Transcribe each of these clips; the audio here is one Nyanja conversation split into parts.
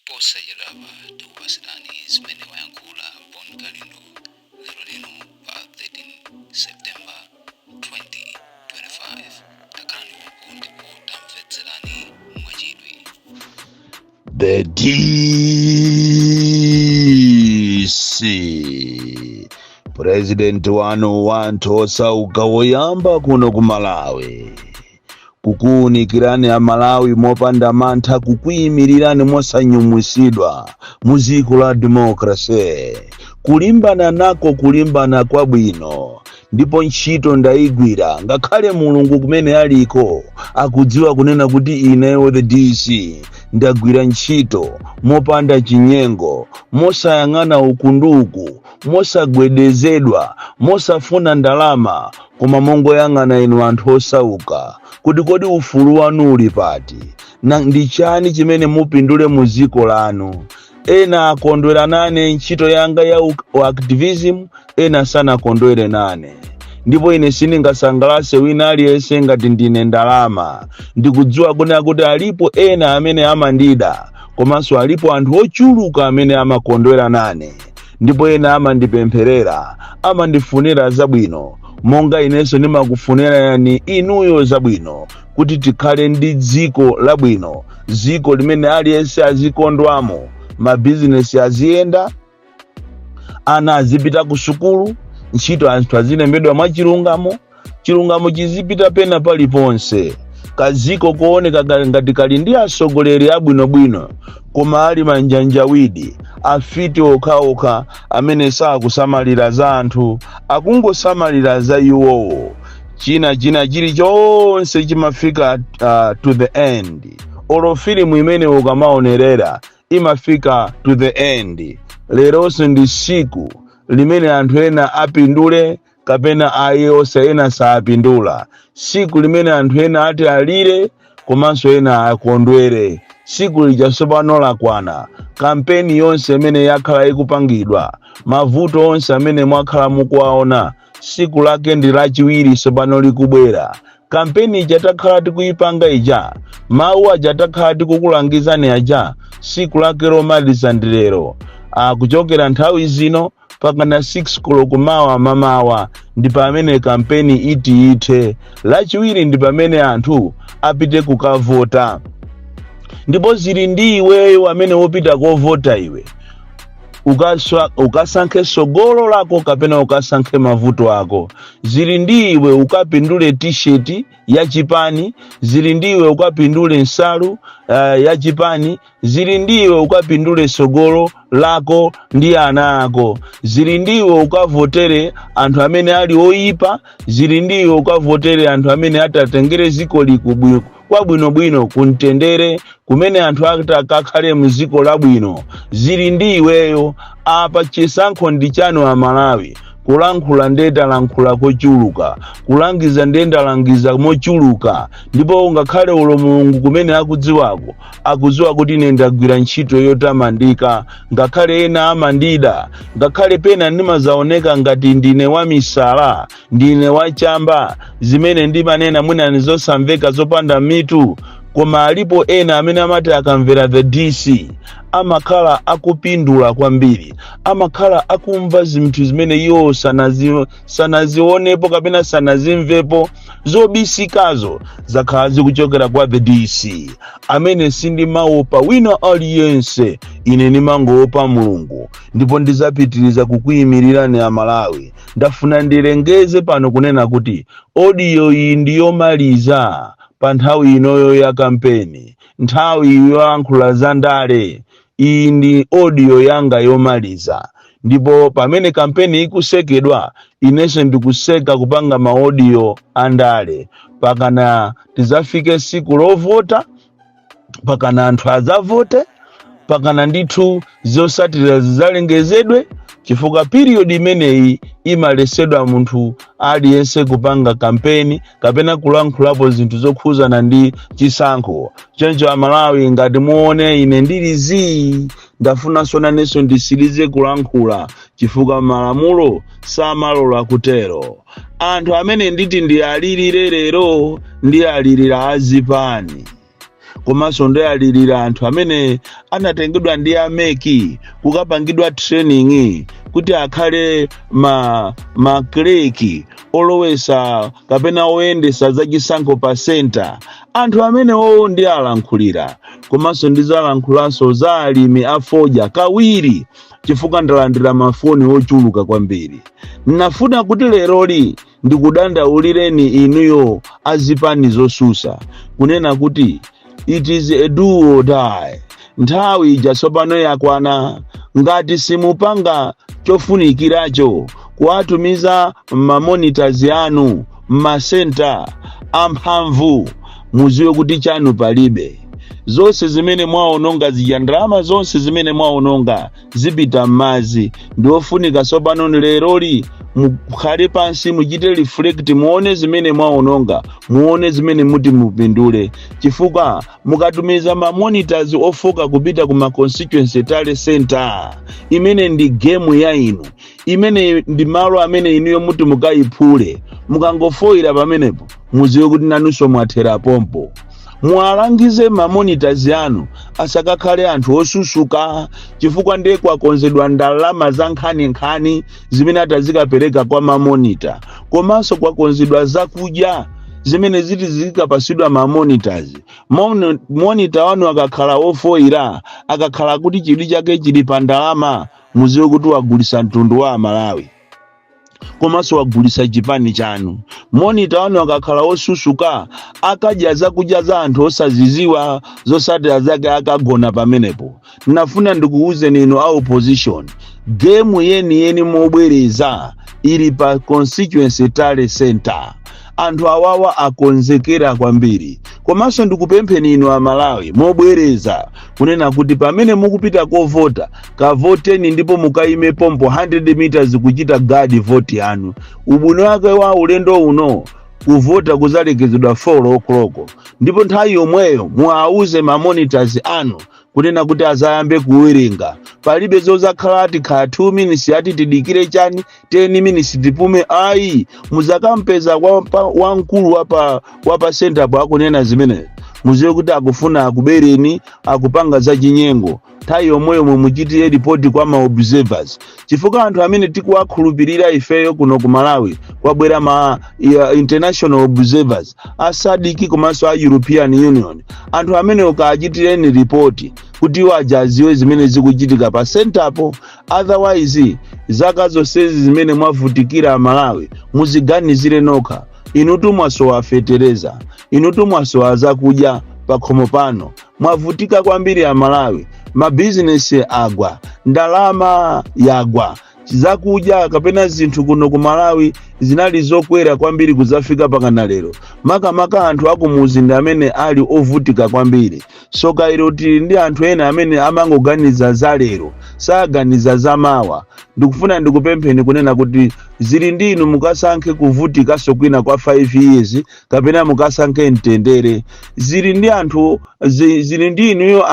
Posachedwapa tikupatsirani zimene wayankhula Bon Kalindo lero lino pa 13 September 2025. Takhalani pompo ndipo tamvetserani mwachidwi. The DC, President wanu wanthu osauka woyamba kuno ku Malawi, kukuwunikirani Amalawi mopanda mantha, kukuyimirirani mosanyumwisidwa mu dziko la democracy, kulimbana nako kulimbana kwabwino. Ndipo ntchito ndayigwira, ngakhale Mulungu kumene aliko akudziwa kunena kuti ineyo the DC ndagwira ntchito mopanda chinyengo, mosayang'ana uku ndi uku, mosagwedezedwa, mosafuna ndalama, koma mongoyang'ana inu anthu osauka kuti kodi ufulu wanu uli pati na ndi chani chimene mupindule mu dziko lanu. Ena akondwera nane ntchito yanga ya activism, ena sanakondwere nane. Ndipo ine sindingasangalase wina aliyense ngati ndine ndalama. Ndikudziwa kunena kuti alipo ena amene amandida, komanso alipo anthu ochuluka amene amakondwera nane, ndipo ena amandipempherera, amandifunira zabwino, monga inenso ndimakufunirani inuyo zabwino, kuti tikhale ndi dziko labwino, dziko limene aliyense azikondwamo, mabizinesi aziyenda, ana azipita ku sukulu, ntchito anthu azilembedwa mwachilungamo, chilungamo chizipita pena paliponse. Kaziko kooneka ngati kali ndi atsogoleri abwinobwino, koma ali manjanjawidi, afiti okhaokha amene sakusamalira za anthu, akungosamalira za iwowo. China chilichonse chimafika to the end. Olo filimu imene ukamaonerera imafika to the end. Leronso ndi siku limene anthu ena apindule kapena ayi, onse ena saapindula. Siku limene anthu ena ati alire komanso ena akondwere. Siku lija tsopano lakwana. Kampeni yonse imene yakhala ikupangidwa, mavuto onse amene mwakhala mukuwaona, siku lake ndi Lachiwiri tsopano likubwera. Kampeni ija takhala tikuyipanga ija, mawu aja takhala tikukulangizani aja, siku lake lomaliza ndi lero. Kuchokera nthawi zino pakana 6 koloko mawa mamawa ndi pamene kampeni iti ithe. Lachiwiri ndi pamene anthu apite kukavota, ndipo zili ndi iweyo amene wopita kovota. Iwe ukasankhe sogolo lako kapena ukasankhe mavuto ako. Zili ndi iwe ukapindule T-shirt ya chipani, zili ndi iwe ukapindule nsalu ya chipani, zili ndi iwe ukapindule sogolo lako ndi ana ako, zili ndi iwe ukavotere anthu amene ali oyipa, zili ndi iwe ukavotere anthu amene atatengere ziko kwabwinobwino, kumtendere kumene anthu atakakhale mziko labwino. Zili ndi iweyo. Apa chisankho ndi chanu, Amalawi. Kulankhula ndetalankhula kochuluka, kulangiza ndendalangiza mochuluka, ndipo ngakhale ulo Mulungu kumene akudziwako akudziwa kuti ine ndagwira ntchito yotamandika. Ngakhale ena amandida, ngakhale pena ndimazaoneka ngati ndine wamisala, ndine wachamba, zimene ndimanena mwina ndizosamveka, zopanda mitu, koma alipo ena amene amati akamvera the DC amakhala akupindula kwambiri, amakhala akumva zinthu zimene iwo sanazionepo kapena sanazimvepo. Zobisikazo zakhala zikuchokera kwa the DC, amene sindimaopa wina aliyense, ine ndimangoopa Mulungu, ndipo ndizapitiriza kukuyimirirani Amalawi. Ndafuna ndilengeze pano kunena kuti audio iyi ndiyomaliza pa nthawi inoyo ya kampeni, nthawi yoyankhula za ndale. Iyi ndi audio yanga yomaliza, ndipo pamene kampeni ikusekedwa, inenso ndikuseka kupanga ma audio andale pakana tizafike siku lovota, pakana anthu adzavote, pakana ndithu zosatira zidzalengezedwe, chifukwa period imeneyi imalesedwa munthu aliyense kupanga kampeni kapena kulankhulapo zinthu zokhuzana ndi chisankho. Choncho Amalawi, ngati muone ine ndili zii, ndafunanso nanenso ndisirize kulankhula, chifukwa malamulo samalola kutero. Anthu amene nditi ndiyalirire lero, ndiyalirira azipani. Komanso ndiyalirira anthu amene anatengedwa ndi a MEC kukapangidwa training kuti akhale ma clerk olowesa kapena oyendesa zachisankho pa center. Anthu amene owo ndi alankhulira. Komanso ndizalankhulanso za alimi a fodya kawiri, chifukwa ndalandira mafoni ochuluka kwambiri. Nafuna kuti leroli ndikudandaulireni inuyo azipani zosusa, kunena kuti it is a do or die. Nthawi ija tsopano yakwana. Ngati simupanga chofunikiracho, kuwatumiza mamonitors anu mmasenta amphamvu, muziwe kuti chanu palibe. Zonse zimene mwaononga zija, ndalama zonse zimene mwaononga zipita m'madzi. Ndiofunika tsopano leroli mukhale pansi, muchite reflect, muone zimene mwaononga, muone zimene muti mupindule, chifukwa mukatumiza ma monitors ofoka kupita ku ma constituency tally center, imene ndi game ya inu, imene ndi malo amene inuyo muti mukayiphule, mukangofoyira pamenepo, muziwe kuti nanunso mwathera pompo. Muwalangize ma monitors anu asakakhale anthu osusuka, chifukwa ndiye kwakonzedwa ndalama za nkhaninkhani zimene atazikapereka kwa ma monitor. Komanso kwakonzedwa zakudya zimene ziti zikapasidwa ma monitors. Monitor wanu akakhala wofoyira, akakhala kuti chidwi chake chili pa ndalama, muziwe kuti wagulisa mtundu wa Amalawi komanso wagulisa chipani chanu. Monitor wanu akakhala osusuka, akadya zakudya za anthu osaziziwa, zosatira zake akagona pamenepo. Nafuna ndikuwuzeni inu a opposition, game yeniyeni mobwereza ili pa constituency tally center. Anthu awawa akonzekera kwambiri. Komanso ndikupempheni inu Amalawi mobwereza kunena kuti pamene mukupita kovota, kavoteni ndipo mukayime pompo 100 meters kuchita guard vote yanu. Ubwino wake wa ulendo uno, kuvota kuzalekezedwa 4 o'clock, ndipo nthawi yomweyo muwauze ma monitors anu kunena kuti azayambe kuwerenga. Palibe zozakhala ati khala 2 minutes, ati tidikire chani, 10 minutes tipume, ayi. Muzakampeza wamkulu wapa center po akunena zimenezi, muziwe kuti akufuna akubereni, akupanga zachinyengo. Nthawi yomweyo mumuchitire ripoti kwa ma observers, chifukwa anthu amene tikuwakhulupirira ifeyo kuno ku Malawi, kwabwera ma international observers a SADC komanso a European Union. Anthu amene ukachitireni ripoti kuti iwo ajaziwe zimene zikuchitika pa centerpo. Otherwise, zaka zonsezi zimene mwavutikira Malawi, muziganizire nokha. Inutu mwasowa fetereza, inutu mwasowa zakudya pakhomo pano, mwavutika kwambiri Amalawi. Mabizinesi agwa, ndalama yagwa, zakudya kapena zinthu kuno ku Malawi zinali zokwera kwambiri kuzafika pakana lero. Makamaka anthu akumuzi ndi amene ali ovutika kwambiri. Soka ilo, tili ndi anthu ena amene amangoganiza za lero, saganiza za mawa. Ndikufuna ndikupempheni kunena kuti zili ndi inu, mukasankhe kuvutikanso kwina kwa 5 years kapena mukasankhe mtendere. Zili ndi anthu, zili ndi inuyo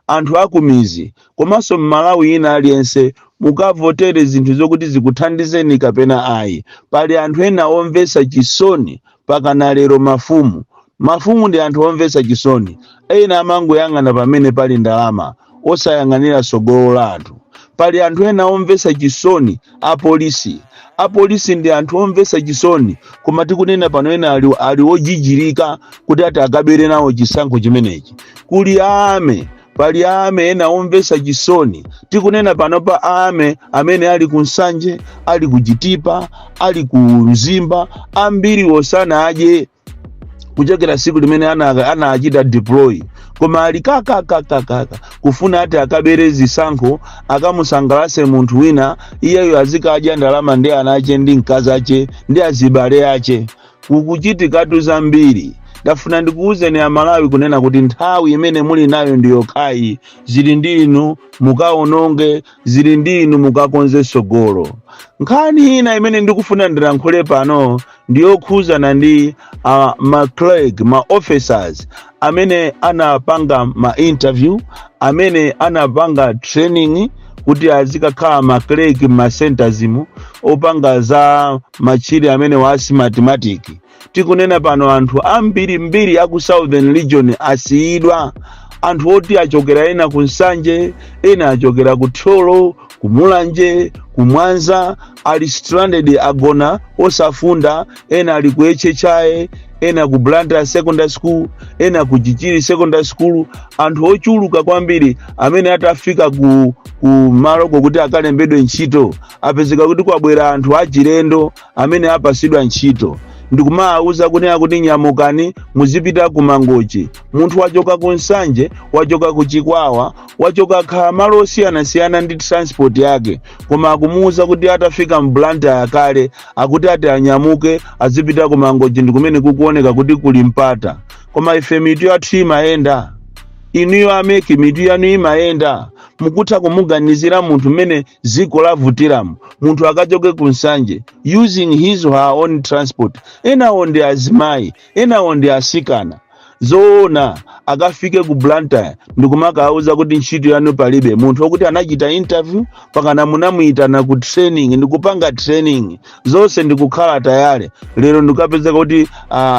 anthu akumizi komanso Mmalawi ina aliyense, mukavotere zinthu zokuti zikuthandizeni kapena ayi. Pali anthu ena omvetsa chisoni pakana lero, mafumu. Mafumu ndi anthu omvetsa chisoni. Ena amangoyang'ana pamene pali ndalama, osayang'anira tsogolo la anthu. Pali anthu ena omvetsa chisoni, apolisi. Apolisi ndi anthu omvetsa chisoni, koma tikunena pano ena ali ojijirika kuti ati akabere nawo chisankho chimenechi. Kuli ame, pali ame ena omvetsa chisoni. Tikunena pano pa ame amene ali ku Nsanje, ali ku Chitipa, ali ku Mzimba, ambiri osana adye kuchokera siku limene anachita deploy, koma ali kakakakakaka kufuna ati akabere zisankho, akamusangalase munthu wina, iyeyo azikadya ndalama ndi ana ache ndi mkazi ache ndi azibale ache. Kukuchitikatu zambiri. Ndafuna ndikuwuzeni Amalawi kunena kuti nthawi imene muli nayo ndi yokhayi. Zili ndi inu mukaononge, zili ndi inu mukakonze sogolo. Nkhani ina imene ndikufuna ndilankhule pano ndiyokhuzana ndi ma clerk, ma officers amene anapanga ma interview, amene anapanga training kuti azikakhala ma clerk ma centers mu opanga za machine amene wa Smartmatic. Tikunena pano, anthu ambirimbiri aku Southern Region asiyidwa, anthu oti achokera ena ku Nsanje, ena achokera ku Thyolo, ku Mulanje, ku Mwanza, ali stranded, agona osafunda. Ena ali ku HHI, ena ku Blantyre Secondary School, ena ku Chichiri Secondary School. Anthu ochuluka kwambiri amene atafika ku malo kokuti akalembedwe ntchito, apezeka kuti kwabwera anthu achilendo amene apasidwa ntchito, ndikumawuza kunena kuti nyamukani, muzipita ku Mangochi. Munthu wachoka ku Nsanje, wachoka ku Chikwawa, wachoka khala malo osiyanasiyana ndi transport yake, koma akumuwuza kuti atafika mBlantyre kale, akuti ati anyamuke azipita ku Mangochi, ndi kumene kukuoneka kuti kuli mpata. Koma ife mitu yathu imayenda? Inuyo a MEC, mitu yanu imayenda? Mukutha kumuganizira munthu mmene ziko lavutiramo, munthu akachoke ku Nsanje using his or her own transport, enawo ndi azimayi, enawo ndi asikana, zoona akafike ku Blantyre ndikumakauza kuti ntchito yanu palibe? Munthu wokuti anachita interview, pakana munamuyitana ku training, ndikupanga training zonse, ndikukhala tayale, lero ndikapezeka kuti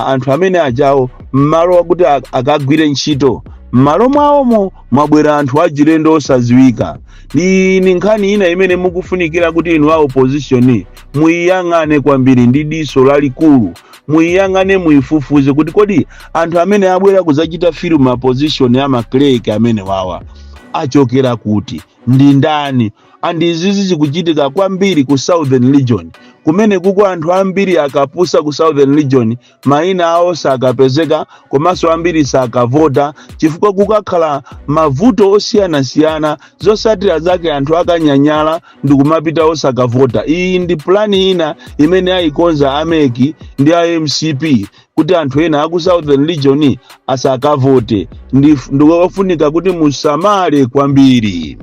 anthu amene ajawo, mmalo wakuti akagwire ntchito, m'malo mwawomo mwabwera anthu achilendo osadziwika. Ni nkhani ina imene mukufunikira kuti inu a opposition muyiyang'ane kwambiri ndi diso lalikulu, muyiyang'ane, muyifufuze kuti kodi anthu amene abwera kudzachita fill ma position ya ma clerk amene wawa achokera kuti, ndi ndani? And izizi zikuchitika kwambiri ku Southern Region, kumene kuko anthu ambiri akapusa ku Southern Region, mayina awo sakapezeka, komanso ambiri sakavota chifukwa kukakhala mavuto osiyanasiyana. Zosatira zake anthu akanyanyala ndikumapita osakavota. Iyi ndi plan ina imene ayikonza a MEC ndi a MCP kuti anthu ena aku Southern Region asakavote. Ndikofunika kuti musamale kwambiri.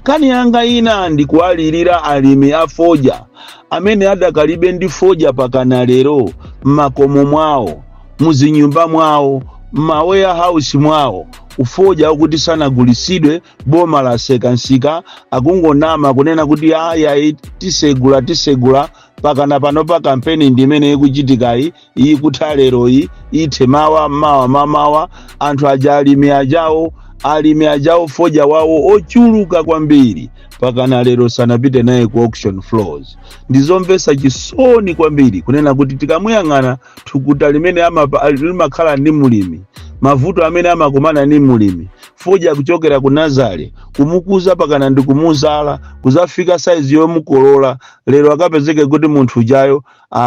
Nkhani yanga ina ndikuwalirira alimi a fodya amene adakalibe ndi fodya pakana lero m'makomo mwawo, muzinyumba mwawo, m'ma warehouse mwawo, ufodya ukuti sanagulisidwe. Boma laseka nsika, akungonama kunena kuti aya, tisegula, tisegula. Pakana pano pa kampeni ndi imene ikuchitikayi, ikutha leroyi, ithe mawa, mawa mamawa. Anthu aja, alimi ajawo, fodya wawo ochuluka kwambiri pakana lero sanapite naye ku auction floors. Ndizomvetsa chisoni kwambiri kunena kuti tikamuyang'ana thukuta limene limakhala ndi mulimi, mavuto amene amakumana ndi mulimi, fodya kuchokera ku nursery, kumukuza pakana ndi kumuzala, kuzafika saizi yomukolola, lero akapezeke kuti munthu ujayo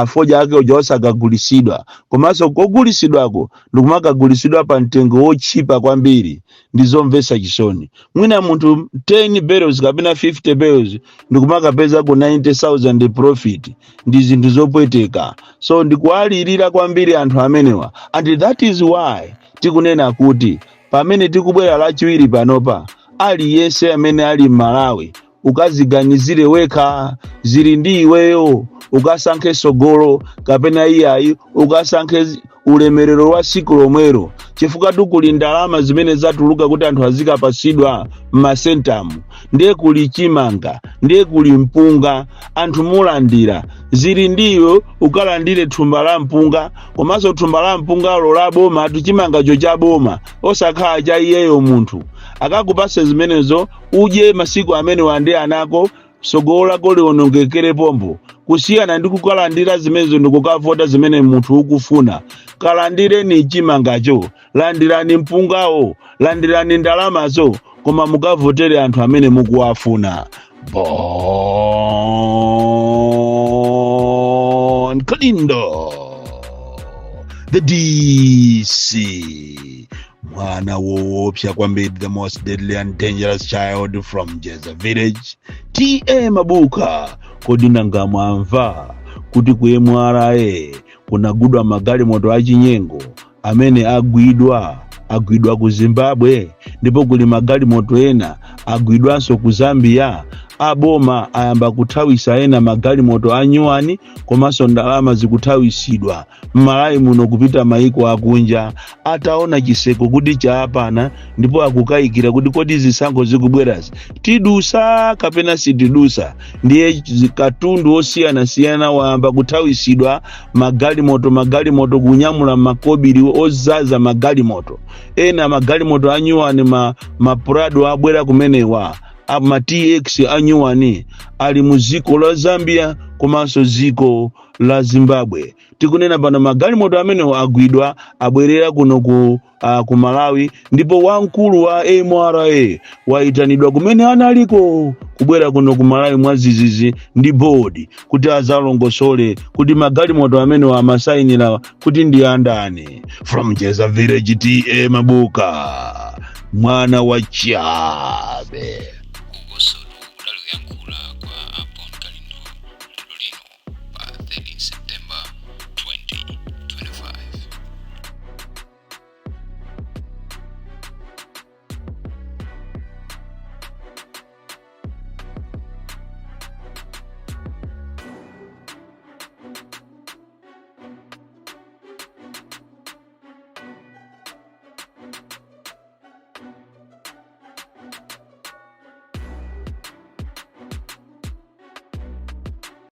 fodya ake uja osakagulisidwa, komanso kogulisidwako ndikumakagulisidwa pa mtengo wotchipa kwambiri. Ndizomvetsa chisoni. Mwina munthu 10 bales kapena 50 bales ndikumakapeza ku 90,000 profit. Ndi zinthu zopweteka. So ndikuwalirira kwambiri anthu amenewa, and that is why tikunena kuti pamene tikubwera Lachiwiri panopa, aliyense amene ali m'Malawi ukaziganizire wekha. Zili ndi iweyo, ukasankhe sogolo kapena iyayi, ukasankhe ulemerero wa siku lomwero, chifukwa kuli ndalama zimene zatuluka kuti anthu azikapasidwa m'masentamu, ndiye kuli chimanga, ndiye kuli mpunga, anthu mulandira. Zili ndiwe, ukalandire thumba la mpunga, komanso thumba la mpungalo la boma, chimangacho cha boma, osakhala cha iyeyo munthu. Akakupase zimenezo, udye masiku amene wandi anako, sogolo lako liwonongekere pompo, kusiyana ndi kukalandira zimenezo ndikukavota zimene munthu ukufuna. Kalandireni chimangacho, landirani mpungawo, landirani ndalamazo, koma mukavotere anthu amene mukuwafuna. Bon Kalindo, the DC, mwana woopsa kwambiri, the most deadly and dangerous child from Jeza Village, T/A Mabuka. Kodi nanga mwamva kuti ku MRA kunagudwa magalimoto achinyengo amene agwidwa ku Zimbabwe, ndipo kuli magalimoto ena agwidwanso ku Zambia? Aboma ayamba kuthawisa ena magalimoto anyuwani, komanso ndalama zikuthawisidwa m'Malawi muno kupita maiko akunja, ataona chiseko kuti chaapana, ndipo akukayikira kuti kodi zisankho zikubwerazi tidusa kapena sitidusa. Ndiye katundu osiyanasiyana wayamba kuthawisidwa, magalimoto, magalimoto kunyamula makobiri ozaza magalimoto ena, magalimoto anyuwani, ma Prado abwera kumenewa, ma TX anyuwani ali mu dziko la Zambia komanso dziko la Zimbabwe. Tikunena pano magalimoto amenewo agwidwa, abwerera kuno ku Malawi, ndipo wamkulu wa MRA wayitanidwa kumene analiko kubwera kuno ku Malawi mwazizizi ndi board kuti azalongosole kuti magalimoto amenewo amasayinira kuti ndi andani. From Jeza Village, TA Mabuka, mwana wa chabe. Ukosotu kudali kuyankhula.